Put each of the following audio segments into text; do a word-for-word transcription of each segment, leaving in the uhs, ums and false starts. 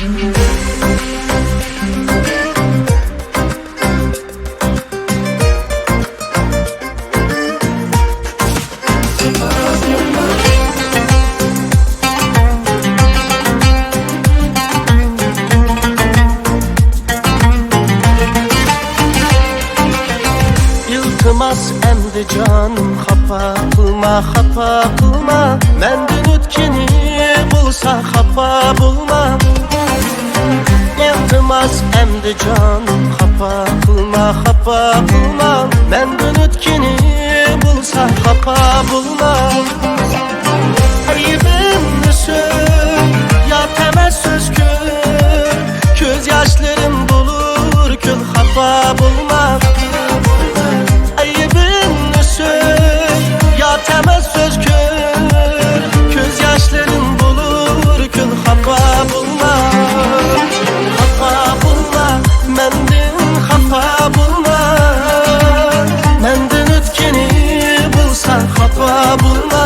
ئىلتىماس، ئەمدى جانىم، خاپا قىلما، خاپا قىلما. مەندىن ئۆتكىنى بولسا، خاپا بولما. ئىلتىماس، ئەمدى جانىم، خاپا قىلما، خاپا قىلما. مەندىن ئۆتكىنى بولسا، خاپا بولما. ئەيىبىمنى سۆي، يات ئەمەس سۆز كۆر. كۆز ياشلىرىم بولۇر كۆل، خاپا بولما. ئەيىبىمنى سۆي، يات ئەمەس سۆز كۆر. كۆز ياشلىرىم بولۇر كۆل، خاپا بولما. خاپا بولما، مەندىن خاپا بولما. مەندىن ئۆتكىنى بولسا، خاپا بولما.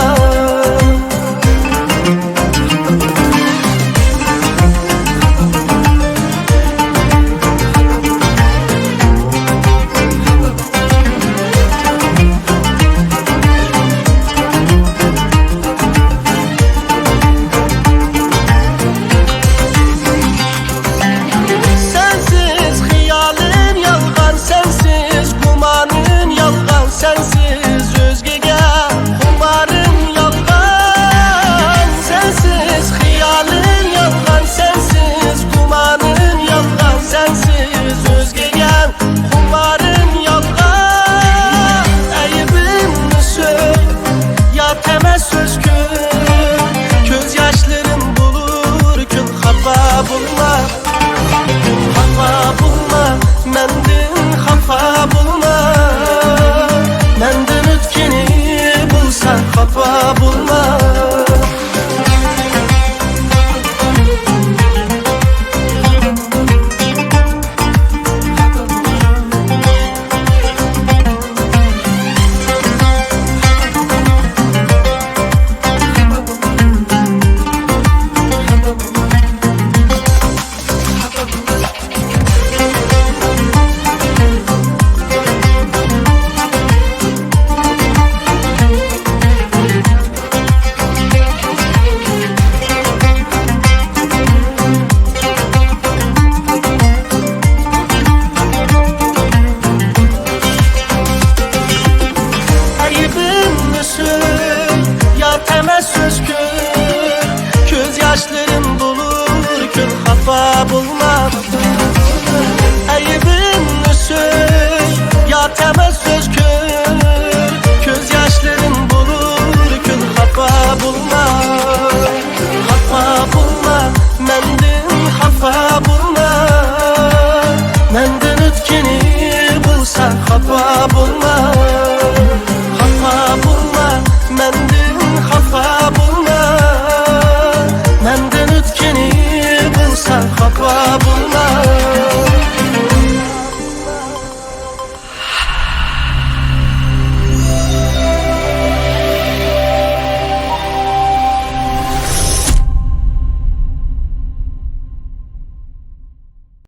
سەنسىز خىيالىم يالغان، سەنسىز گۇمانىم يالغان، سەنسىز ئۆزگىگە خۇمارىم يالغان. سەنسىز خىيالىم يالغان، سەنسىز گۇمانىم يالغان، سەنسىز ئۆزگىگە خۇمارىم يالغان. ئەيىبىمنى سۆي، يات ئەمەس سۆز كۆر. كۆز ياشلىرىم بولۇر كۆل، خاپا بولما. خاپا بولما، مەندىن خاپا بولما. مەندىن ئۆتكىنى بولسا، خاپا بولما. ئەيىبىمنى سۆي، يات ئەمەس سۆز كۆر. كۆز ياشلىرىم